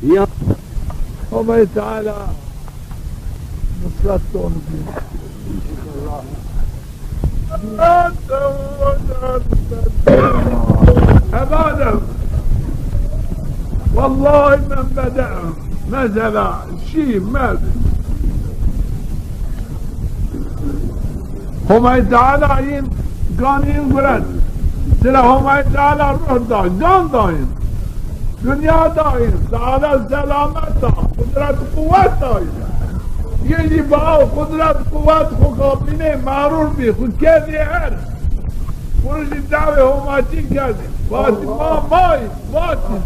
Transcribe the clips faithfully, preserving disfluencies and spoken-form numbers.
Ya. Homay Teala nusret don bî. Ebadem. Wellahî men bede'im. Mesela şî, merd. Homay Teala yin gan yin guret. Sira Homay Teala ruh da, gan da yin. Dinya da yin, saadet selamet da, qudret quwet da yin. Yin jî bi aw qudret quwet xwu xapînê, mağrur bî, xwu kerdî her. Xwu jî dawê Homatî kerdî. Vatî ma may, vatî.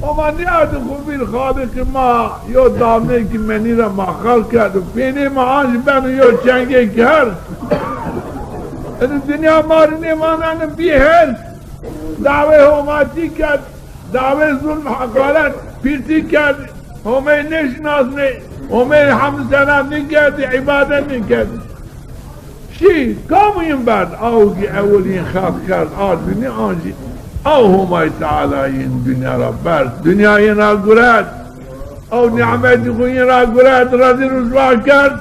Homa nîyardî xwu vîr Xaliqî ma yo damnê ki menî ra ma xelq kerdo. Pênê ma an jî beno yo çengê ki her. Eno dinya ma rê nêmaneno bî her. Dawê Homatî kerd, dawê zulm, heqaret, pîrtî kerd, Homey nêşinasnê, Homey hemd sena nêkerdî, îbadet nêkerdî. Şî, kam yin berd? Aw ki ewil yin xelq kerd a dinya, an jî aw Homay Teala yin dinya ra berd. Dinya yin ra guret. Aw nîmetî xwu yin ra guret, rezîl rûswa kerd.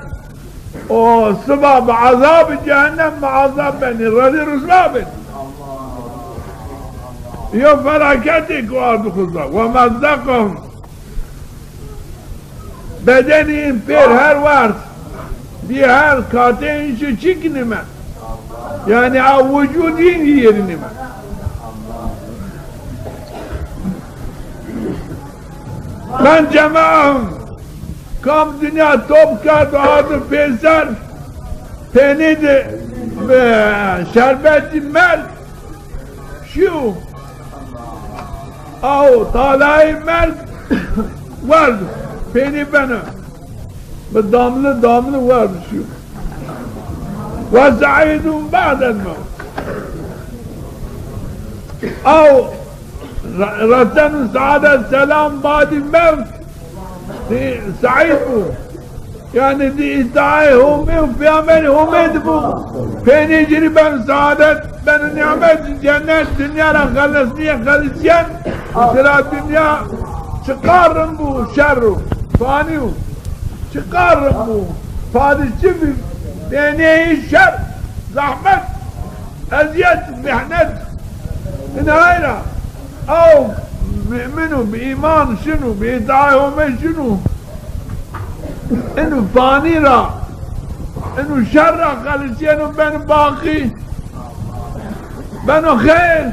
O siba bi ezabî cehennem muazeb benî, rezîl rûswa benî. Yo felaketêk ardo xwu ra. Ve mezzekahum. Bedenî yin pêr her wert. Bî her katê yin şi çîk nîme. Yanî a wucud yin yî nîme. Men cema'ahum. Kam dinya top kerd, ardi pêser, pênî di, e, şerbetî merg şîyo. Aw talayê merg werd, pênî beno. Bi damli damli werd şîyo. Ve se'îdun ba'del mewt. Aw re-, reseno saadet selam badî mewt. Di se'îd bo. Yanî di îtaê Homê û peyamberê Homê di bo. Pênê ci rê beno saadet, beno nîmet, cennet, dinya ra xelisnîye, xelisîyen. Sira dinya çiqar rind bo, şer o, fanî yo. Çiqar rind bo, padî çi bî, pênê şer, zehmet, ezîyet, mihnet. Inay ra aw mu'min o, bi îman şino, bi îtaê Homê şino. Ino fanî ra, ino şer ra xelisîyeno, beno baqî, beno xeyr.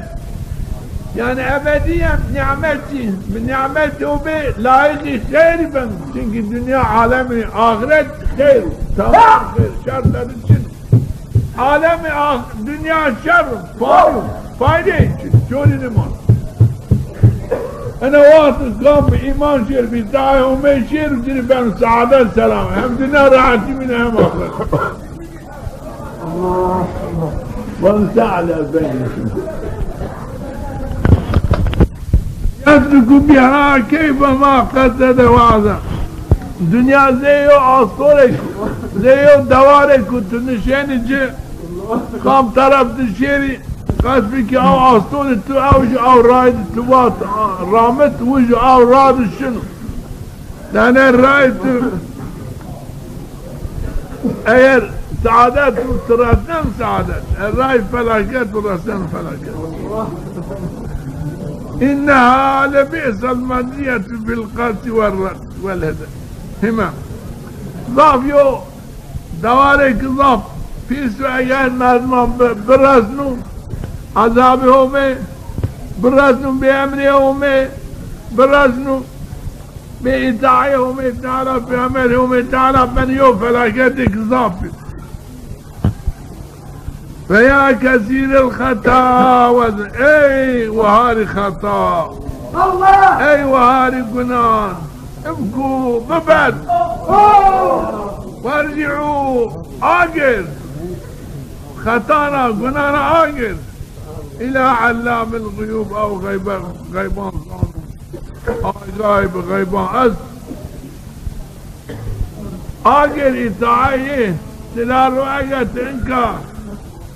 Yanî ebedîyen nîmetî, bi nîmetî Homê layîqî xeyrî beno. Çimkî dinya, alemî axiret xeyr o. Tamam xeyr, şer tede çin o. Alemî ax-, dinya şer o, fanî yo, faydeyê çin, corî nêmano. Ena wext kam bi îman şêr, bi îtaê Homê şêr, ci rê beno saadet selam. Hem dinya rehetî mîne hem axiret. Wan se ala beynikum. Yesluku biha keyfe ma qesede ve aza. Dinya zê yo astorêk, zê yo dewarêk o, tu nişenî ci, kam teref tu şêrî, qesbî ki aw astorî tu, ew jî aw rayî di tu vat, ramit, wi jî aw ra di şino. Dane ray tu, eger saadet tu, tu resnen saadet. E, ray felaket tu, resnen felaket. İnneha lebi'sel meciyetu fil qati vel red vel hede. Hima. Zaf yo, dewarêk zaf pîs o, eger merdiman bi-, biresno ezabê Homê, biresno bêemrê Homê, biresno bêîtaê Homê Teala, peyamberê Homê Teala, ben yo felaketêk zaf bî. Ve ya kesîrel xeta, ey weharî xeta. Allah! Ey weharî gunan. Îbkû, bibed. Wercî'û, agêr. Xetana, gunana agêr. Îlâ allâmil guyûb, ew xeybe-, xeyban zano. Acayib xeyban est. Agêr îtaayê, sila ro eger ti inka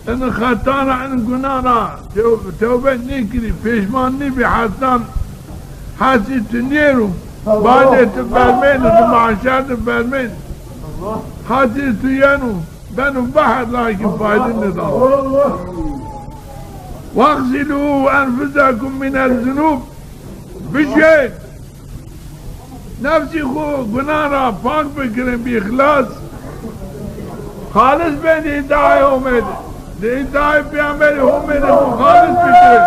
in xetana, in gunana tew-, tewbe nêkirî, pêşman nêbî, hesan hesî tu nêro. Banê tu bermên, tu mahşer tu bermên. Hacî tu yenu, benu behr, lakin fayde nêdano. Wexsilû enfusekum minez zunûb. Bişên. Nefsî xwu gunan ra pak bikirin bi îxlas. Xalis bên di îtaê Homê de. Di îtaê Peyamberê Homê de xwu xalis bikirin.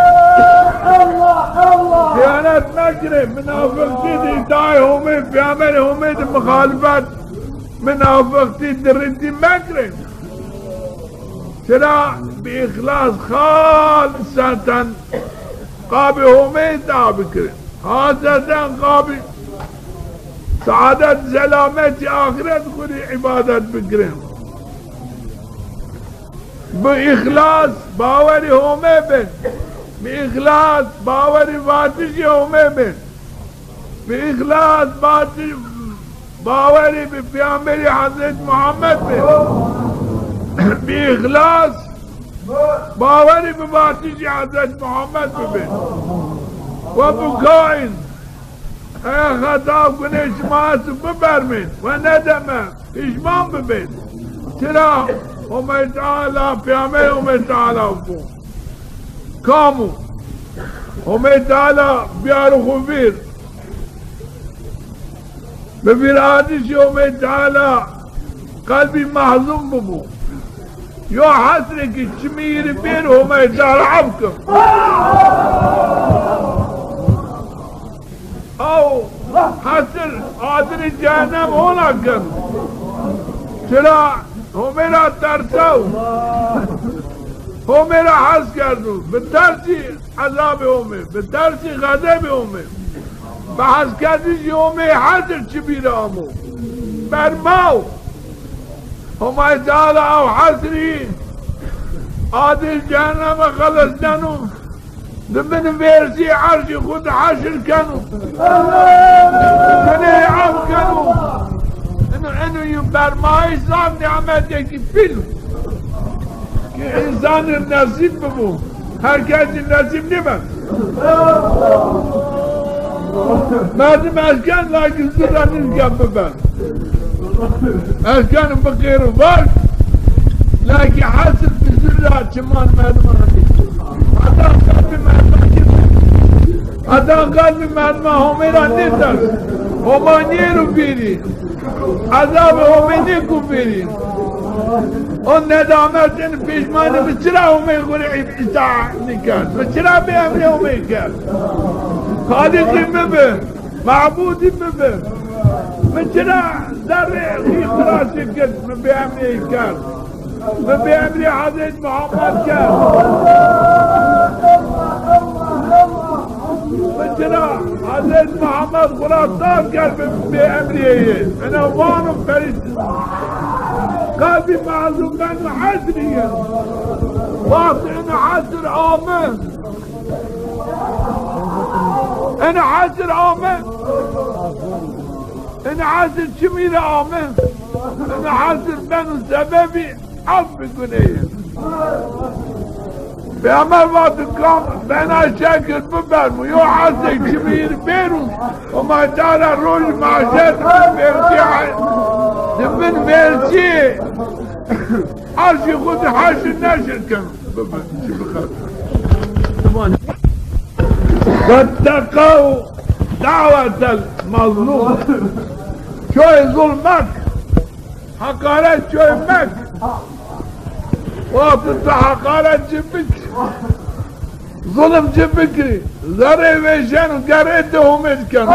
Xîyanet mekirin. Minafiqtî di îtaê Homê, Peyamberê Homê de muxalifet, minafiqtî, diritî mekirin. Çira bi îxlas xaliseten qabê Homê îta bikirin. Xaliseten qabê saadet, selametî axiret xwu rê îbadet bikirin. Bi îxlas bawerî Homê bin. Bi îxlas bawerî vatişî Homê bin. Bi îxlas bati-, bawerî bi Peyamberî Hezret Muhammed bin. Bi îxlas bawerî bi vatişî Hezret Muhammed bibin. We bi kain, eger xeta û gunê şima esto bibermên, we nedeme, pîşman bibên. Çira? Homey Teala, Peyamberê Homey Teala bo. Kam o? Homey Teala biyaro xwu vîr. Bi vîrardişî Homey Teala qelbî mehzun bibo. Yo hesrê ki çimî yî rê bêr, Homey Teala ef kin. Aw hesir adirê cehennem hona ken. Çira? Homê ra tersaw. Homê ra hes kerdo. Bi tersî ezabê Homê, bi tersî xezebê Homê. Bi heskerdişî Homê hesir çimî ra amo. Bermaw. Homay Teala aw hesrî adirê cehenneme xelesneno. Di bin vêrsî erşî xwu di heşir keno. Guneyê ef keno. Ino, ino yî bermayî zaf nîmetêkî pîl o. Ki însanî nesîb bibo. Her kesî nesîb nêbeno. Merdim ez ken, lakin zû ra nîzken biben. Ez keno biqêro vaj, lakî hesir bi zû ra çiman merdiman nî. Heta qelbî merdiman çi? Heta qelbî merdiman Homê ra nêters. Homa nêro vîrî. Ezabê Homê nêko vîrî. O nedamet, in pîşmanî, mi çira Homê xwu rê îta nîkerd? Mi çira bêemrê Homê kerd? Xaliqî mi bi. Mabûdî mi bi. Mi çira zerrê xî xirasî kerd, mi bêemrê kerd. Mi bêemrê Hezret Muhammed kerd. Mi çira Hezret Muhammed xwu ra tar kerd, mi bêemrê yê. Ena vano perîs. Qelbî mehzûn beno, hesrî yeno. Wext eno hesir ame. Eno hesir ame. Eno hesir çimî ra ame? Eno hesir beno sebebî ef bi guneyî. Peyxamber vato kam bena şekir bibermo, yo hesê çimî yî rê bêro, Homay Teala rojî mahşer di bin vêrsî, di bin vêrsî erşî xwu di heşir neşir keno. Fetteqew da'wetel mezlûm. Çoy zulm mek. Heqaret çoy mek. Wexto tu heqaret ci bik, zulm ci bikirî, zerrê vêşeno, gerrê di Homê di keno.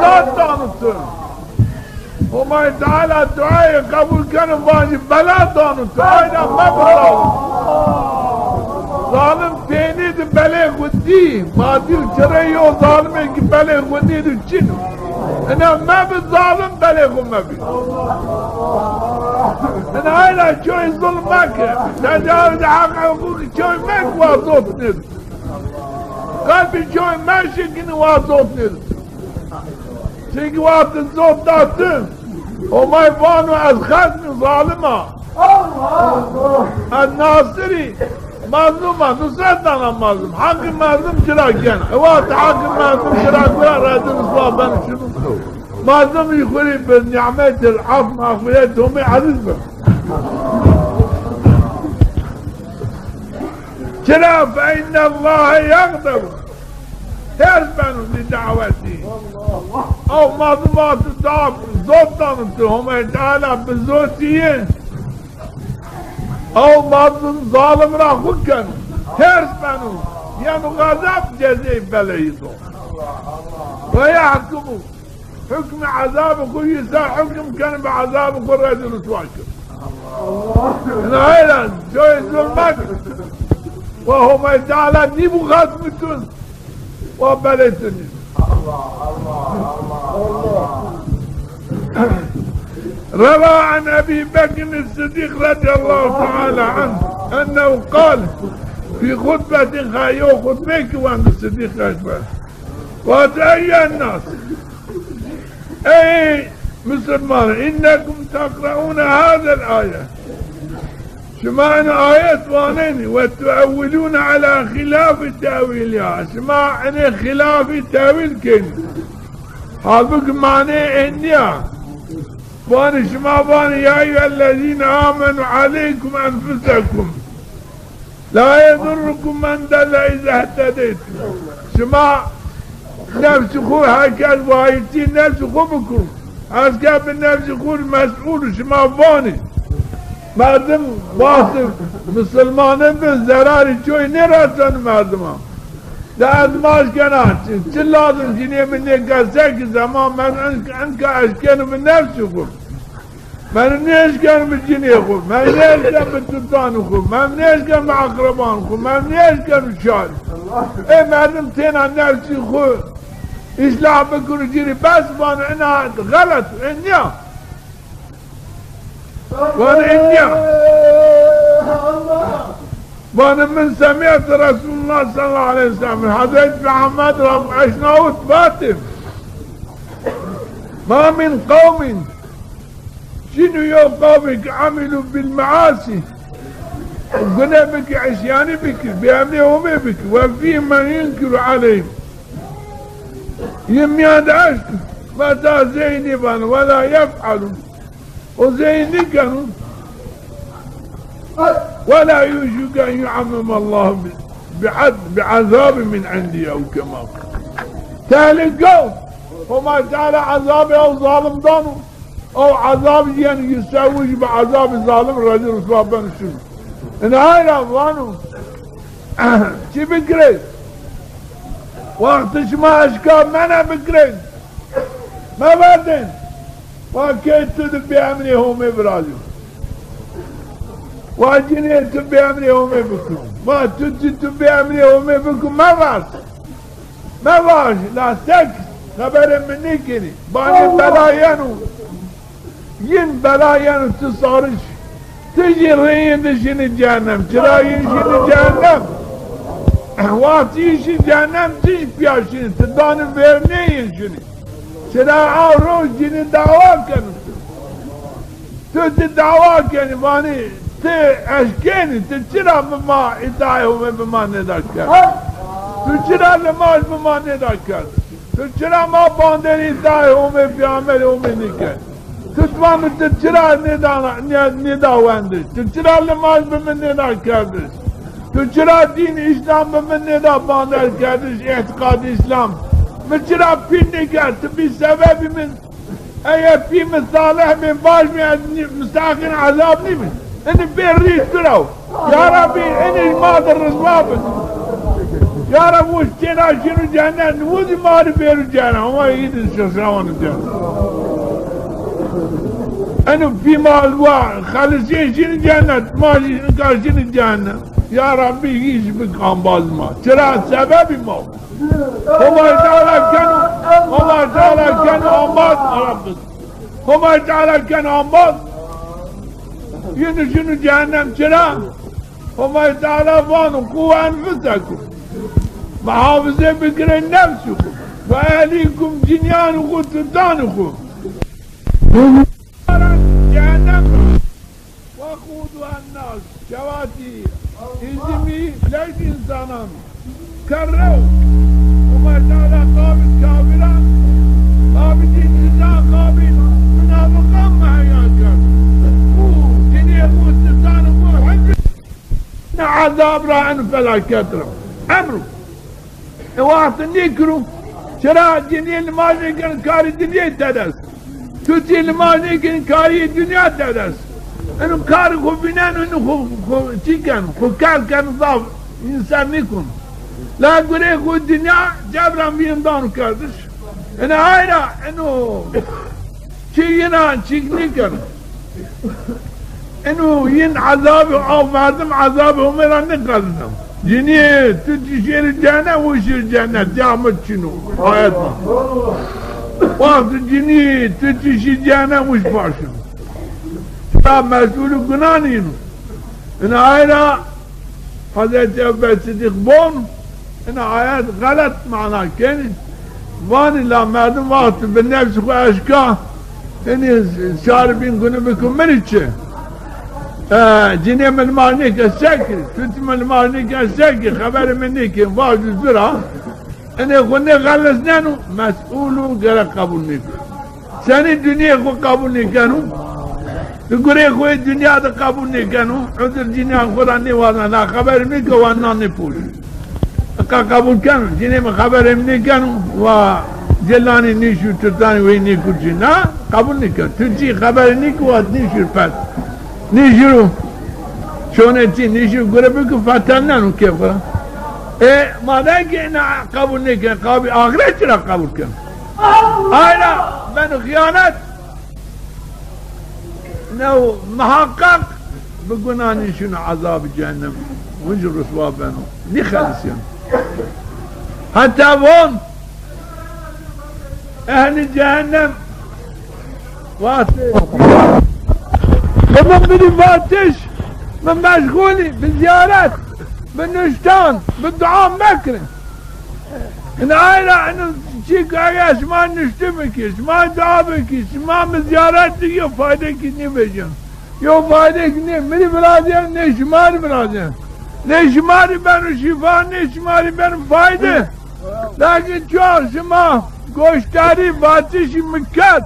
Zaf dano tu. Homay Teala duayê qebul keno, vancî bela dano tu, ayna mebi zalim. Zalim pênî di belê xwu dî, ma dî çirê yo zalimê ki belê xwu nîdî çin o. Ina mebi zalim, belê xwu mebî. Ina ayna çoy zulm meke, tecawuz heq huqûqî çoy mek, wa zot nêdi. Qelbî çoy meşikîni, wa zot nêdi. Çimkî wextî zot da tu, Homay vano ez xesmî zalim a. Ez nasirî. Mazlum a, nusret dana mazlum. Haqî mazlum çira gena. E, wextî haqî mazlum çira gena, rezîl rîswa beno şino. Mazlum jî xwu rê bi nîmetil af, mexfîret Homê ezîz bi. Çira? Fe innallahe yexdebu. Hêrs beno li dawetî. Ew mazlum a tu da zot dano tu, Homay Teala bi zotî yê. Ew mazlum zalim ra xwu keno. Hêrs beno. Yeno xezeb, cezey beleyî do. Ve yahkumu. Hukmê ezabê xwu yî ser hukm keno, bi ezabê xwu rezîl rîswa keno. Ina heyran, coyê zulm mekir. Wa Homay Teala nîbû xesmê tu, wa belê tu nîbû. Rewa an Ebî Bekir Siddîq radîyallahu teala anh ennehu qal fî xutbetin, ha yew xutbeyê ki wend Siddîq Ekber. Vat, eyyuhen nas. Ey musulman, innekum teqreune hazel aye. Şima ino ayet wanenî, ve tuewwilune ala xilafî tewîlîha. Şima enê xilafî tewîl kenî. Halbukî manê ê nîya. Vanî şima vanî, ya eyyuhellezîne amenu aleykum enfusekum. La yedurrukum men delle izehtedeytum. Şima nefsî xwu, her kes wayîrtî nefsî xwu bikir. Her kes bi nefsî xwu mesûl, şima vanî. Merdim wextî misilmane bi zerarî coy nêreseno merdima. De ez maç kena, çi, çi lazim cinê min nêkerd, se ki zeman men en-, enka eşkeno bi nefsî xwu. Men nêşken bi cinê xwu, men nêşken bi tutanê xwu, men nêşken bi eqrebanê xwu, men nêşken bi şarî. Ê merdim têna nefsî xwu îslah bikir û ci rê bes vano ina xelet, ê nîya. Vano ê nîya. Vano min semî'tu Resulullah sallallahu aleyhi ve sellem, Hezret Muhammed ra eşnawit vatê: Ma min qewmin Çin o yew qewmêk amilû bil measî, gune bikî, îsyanî bikî, bêemrê Homê bikî, we fîhîm men yunkirû aleyhîm. Yin mîyan de eşt, weta zey nêvano, we la yef'alûn. O zey nêkeno. We la yûşiku en yu'ammimallahu bi, bi, bi ezabin min indî ew kema qal. Tehlike o. Homa Teala ezabê ew zalim dano. Ew ezab yeno, yusewwij bi ezabî zalim rezîl rîswa beno şino. Inay ra vano, çi bikirê? Wextî şima eşka mena bikirên, meverdên. Wa key tu di bêemrê Homê virazî. Wa cinê tu bêemrê Homê bikir. Wa tu, tu, tu bêemrê Homê bikir, mevers. Mevaj, la sek xeberê mi nêkenî. Banê bela yeno. Yin bela yeno, ti sariş. Ti jî rêyên de şinî cehennem. Çira yin şinî cehennem? Wextî yin şinî cehennem, ti jî pîya şinî. Ti danî vernê yin şinî. Çira a roj cinî dawa keno tu. Tu, ti dawa kenî, vanî, ti eşkenî, ti çira bi ma îtaê Homê bi ma nêda kerd? Tu çira limaj bi ma nêda kerd? Tu çira ma bandê îtaê Homê, pêxemberê Homê nêkerd? Tu, tu vanî, ti çira nêda, nê-, nêda wendiş? Tu çira limaj bi mi nêda kerdiş? Tu çira dîn Îslam bi mi nêda bander kerdiş, îtîqad Îslam? Mi çira pîl nêkerd? Ti bî sebebî min. Eger pî mi salih bê, baş bê, ez nî-, mustahîqên ezab nîbî. Inî bê rî tu ra. Ya Rabbî, inî ma de rizwa bik. Ya Rabbî, wi têna şino cennet, wi zî ma rê bêro cennet. Ama îdî şaşawanî cennet. Eno pî ma wa xelisê şino cennet, ma jî inka şino cennet. Ya Rabbî, îş bik ambaz ma. Çira sebebî ma. Homay Teala keno, Homay Teala keno ambaz, Rabbis. Homay Teala keno ambaz. Yinu şinu cehennem çira. Homay Teala vano, qû enfusekum. Muhafize bikirê nefsî xwu. Ve ehlîkum, cinîyanî xwu, tutanî xwu. Cehennem ra. Weqûduhen nas, şewatî Îzimî leş însanan kerrew. Homa Teala qabî kafîran, qabî dînsidan, qabî munafiqan muheyya kerd. Bu dinê xo, sisan xo hep ne ezab ra, en felaket ra. Emru. E, wexti nêkiro, çira cinî limaj nêkeno, karî dinyê tede est. Tutî limaj nêkeno, karî dinya tede est. Eno karî xo vîneno, eno xo, xo çî keno, xo kel keno, zaf însan nêkono. La gurê xo dinya cebran vîn dano kerdiş. Eno ay ra, eno çî yina çîk nêkeno. Eno yin ezabê, aw merdim ezabê Homê ra nêqedîno. Cinî, tu ti şêrî cehennem, o şêrî cennet, ya mi çin o. Ayet va. Wexto cinî, tu ti şî cehennem, o şî paşin. Ta mesûlî gunan yin o. Ina ay ra Hezretî Ebubekir Sidîq von, ina ayet xelet mana kenî. Vanî la merdim wexto bi nefsî xo eşka, inî şarî bîn guni biko mi rê çi? E, cinê mi limaj nêke sekî, tutî mi limaj nêke sekî, xeberê mi nêke, vajo ci ra. Inê xo nêxelesneno, mesûl o, gerek qebul nêko. Senî dinyê xo qebul nêkeno? Di gurê xo yê dinya de qebul nêkeno. Uzir cinîyan xo ra nêwazeno, na xeberê mi ke wa nan nêpoşo. Qa qebul keno, cinê mi xeberê mi nêkeno, wa cilanî nêşî, turtanî wey nêkurçî. Na, qebul nêkeno. Tu cî xeberê nêkî, wa nêşî pes. Nêşîro şonê çî, nêşîro gure bikî, fetelneno kê xo ra. E, madem ke ina qebul nêkeno, qabî axiret çira qebul keno? Ay ra beno xîyanet. New muhaqqaq bi gunan şino ezabî cehennem. Winc ruswa beno. Nêxelisîyeno. Heta von ehlî cehennem vatê, mi, mi, mi vatiş, mi meşgulî bi zîyaret, bi nuştan, bi dua mekirin. Ina ay ra ino çîk, eger şima nuştu bikî, şima dua bikî, şima mi zîyaret bikî, yo faydekî nêvejîyeno. Yo faydekî nê mi rê virazîyeno, nê şima rê virazîyeno. Nê şima rê beno şîfa, nê şima rê beno fayde. Lakin çar şima goşdarî vatişî mi kerd.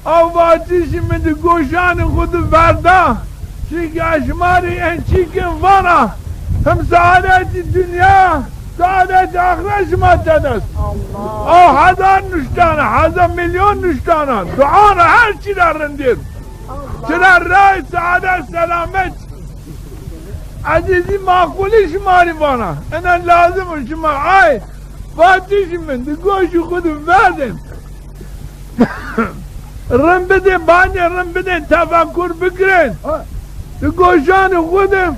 Aw vatişî mi di goşanê xo di verda. Çimkî ez şima rê en çîkên vana, him saadetî dinya, saadetî axiret şima tede est. Aw hezar nuştana, hezar milyon nuştana, duana her çî ra rindîr. Çira ray saadet selamet. Ezîzî maqulî şima rê vana. Ena lazim o şima ay vatişî mi di goşî xo di verdên. Rind bidê, banê rind bidê, tefekur bikirên. Di goşanê xo de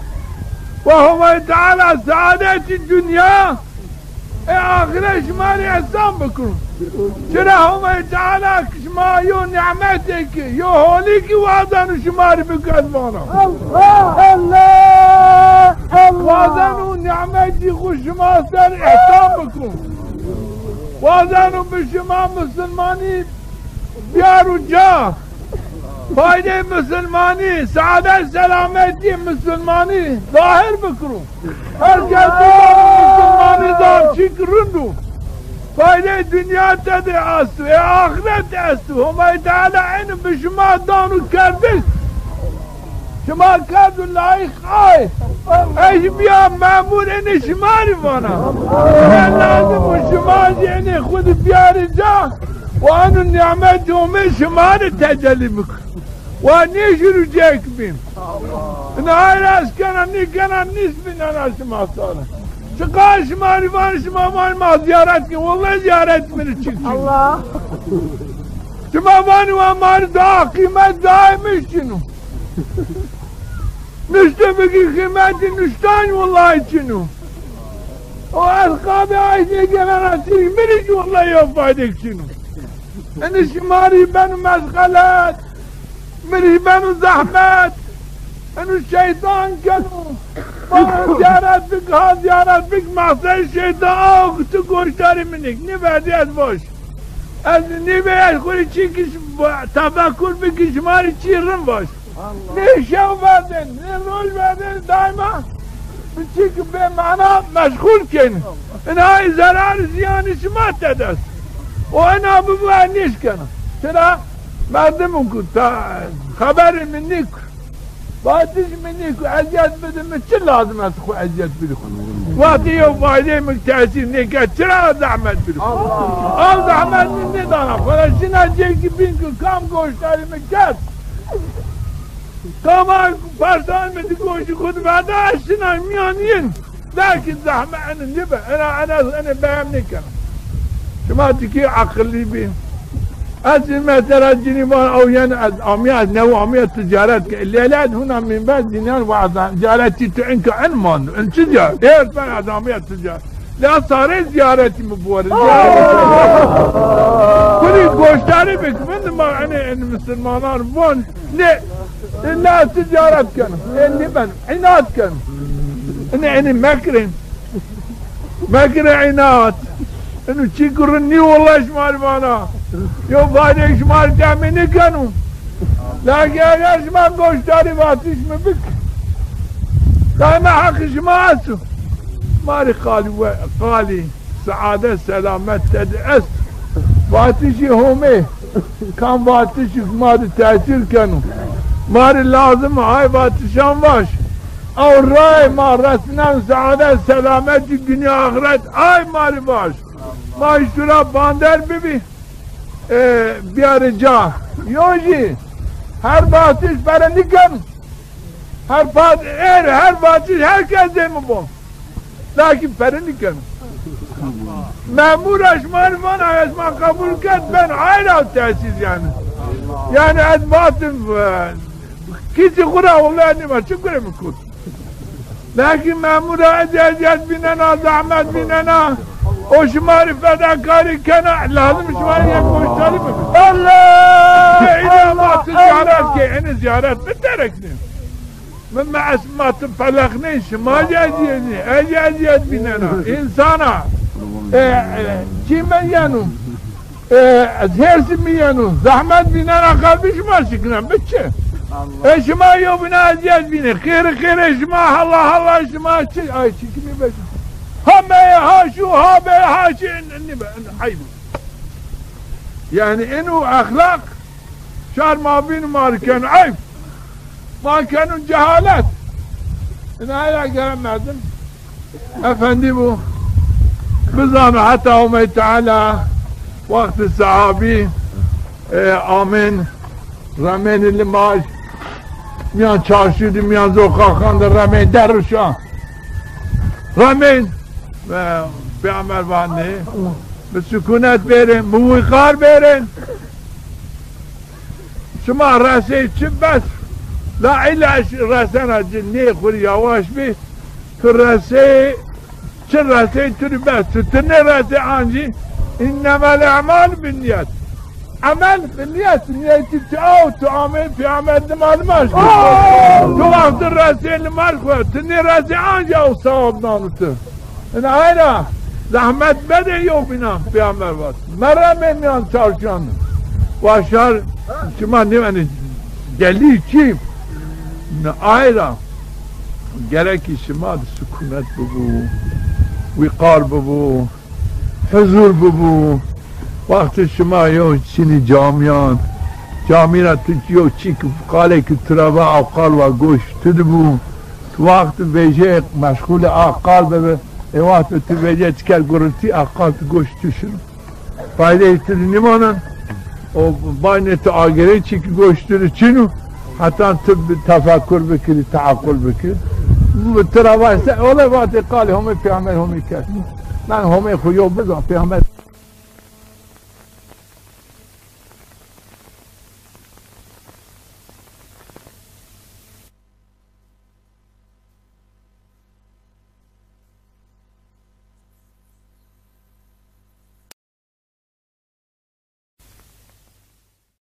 wa Homayê Teala saadetî dinya ê axiret şima rê îhsan bikiro. Çira Homayê Teala ki şima yo nîmetêkî, yo holîkî wazeno şima rê biko, ez vana. Allah, Allah. Wazeno nîmetî xo şima ser îhsan biko. Wazeno bi şima misilmanî biyaro ca. Faydê misilmanî, saadet selametî misilmanî zahir bikiro. Her kes bizano misilmanî zaf çîk rind o. Faydê dinya tede esto, ê axiret esto. Homayê Teala eni bi şima dano kerdiş. Şima kerdo layîq ay. Ez bîya memur, enê şima rê vana. Ena lazim o şima zî enê xo di biyarê ca. Wa eno nîmetê Homê şima rê tecellî biko. Wa nêşiro cek bîn. Ina ay ra ez kena, nêkena, nîsbîn ena şima sare. Çiqa şima rê van, şima van ma zîyaret kên. Wellay zîyaret mi rê çîk çin o. Allah. Şima vanî wa ma rê dua, qîmet duayê mi çin o. Nuşte bikî, qîmetî nuştan wellay çin o. O ez qabê ay nêgêrena, çîk mi rê zî wellay yew faydek çin o. Enê şima rê beno meşxelet, mi rê beno zehmet. Eno şeytan keno. Bana zîyaret bik, ha zîyaret bik, maqsed şeytan aw ki tu goşdarî mi nêkî, nêverdî ez vaj. Ez nêverdî ez xo rê çîk tefekur bikî, şima rê çî rind vaj. Nê şew verdên, nê roj verdên, daîma Çîk bê mana meşxul kên. Ina zerarî zîyanî şima tede est. O ina bibo ez nêşkena. Çira? Merdim ku ta xeberê mi nîk, vatiş mi nîk, ezîyet bidi mi, çi lazim est xwu ezîyet bidî xwu? Wextî yew faydeyê mi tesîr nêkerd, çira zehmet bidî xwu? Ew zehmet mi nêdana xwu ra, şina cêkî bîn ki kam goşdarî mi kerd. Kama persan mi di goşî xwu di verda, ez şina mîyan yin. Lakin zehme ene nêbe, ena, ena, ene beyan nêkena. Şima tikî aqilî bî. Ez mesela cinî van ew yen ez amîya, ez new amîya ticaret ke. Lêla huna min ben dînan wazan. Ticaretî tu inka en mando. En çi ca? Êr ben ez amîya ticaret. La sarê ziyaretî mi buwere. Kulî goştarî bik, min ma ene en misilmanan von. Ne, illa ticaret keno. E, nêbeno. Înat keno. Ine, ene mekirin. Mekirin înat. Inu çî gurun nî wulay şima rê vana. Yo faydeyê şima rê temî nêkeno. Lakin eger şima goşdarî vatiş mi bik, daîma heqî şima esto. Ma rê qalî we, qalî. Seadet, selamet tede est. Vatişî Homê, kam vatişî ma de tesîr keno. Ma rê lazim ay vatişan vaş. Ew rayê ma resnen seadet, selametî dinya axiret ay ma rê vaş. Ma îştura bander bibî, e, biyarê ca. Yo jî her vatiş pere nîkeno. Her pat-, her, her vatiş herkes dê mi bo. Lakin pere nîkeno. Memûr a şima rê vana, ez ma qebul kerd, ben ayra tesîr yanî. Yanî ez vatim, e, kîsî xwu ra wulay nîma, çi gurê mi kut. Lakin memûr a ez ezîyet vînena, zehmet vînena, o şima rê fedakarî kena, lazim şima rê yek goştarî bibi. Allah! Îna ma ticaret ke, ene ziyaret bitereknê. Mi, mi ez ma ti pelexnên, şima zî ezîyet, ez zî ezîyet vînena. Însan a, e, e, çîme yeno, e, hêrsî mi yeno, zehmet vînena, qelbî şima şikna, bi çi? E, şima yewbîna ezîyet vînê, xêrê xêrê şima, hela hela şima çi? Ay, çi kimî beşi? Ha meye, ha şu, ha be, ha çi, nîbe, eyb. Yanî eno exlaq şar ma vîn ma rê keno eyb. Ma keno cehalet. Ina ya gere merdim efendî bu. Bizano heta Homey Teala wextê sehabî, e, amên, remên limaj, mîyan çarşî de, mîyan zoqaxan de remên deruşa. Remên, e, Peyxamber vanê, bi sukûnet bêrên, bi wîqar bêrên. Şima resey çi bes. La îlla resena ci nê xwu rê yawaş bî. Tu resey, çi resey tu rê bes. Tu ti nêresey ancî. Înnemel e'malu binnîyet. Emel bi nîyet, nîyetî tu aw, tu amey peyxamber dima nimaj kir. Tu wextî resey nimaj xwu, tu nêresey ancî ew sewab nano tu. Ina ay ra zehmet bedê yewbînan, peyxamber vat. Meremê mîyan çarşîyan. Wa şar şima nêvenê delî çî? Ina ay ra gerekî şima de sukûnet bibo, wîqar bibo, huzur bibo. Wextê şima yew çinî camîyan, camî ra tu yew çîk qalê ki tu ra va, ew qal wa goş tu de bo. Tu wextî vejê meşxulê a qal bibi, ê wextî tu vejê çiker gurultî, a qal tu goş tu şino. Faydeyê tu de nîmanan. O baynê tu agêrê çî ki goş tu de çin o. Heta tu bi-, tefekur bikirî, teequl bikirî. Bu tu ra va se, olay vatê qalê Homê peyxamber Homê kerd. Ben Homê xwu yew bizan, peyxamber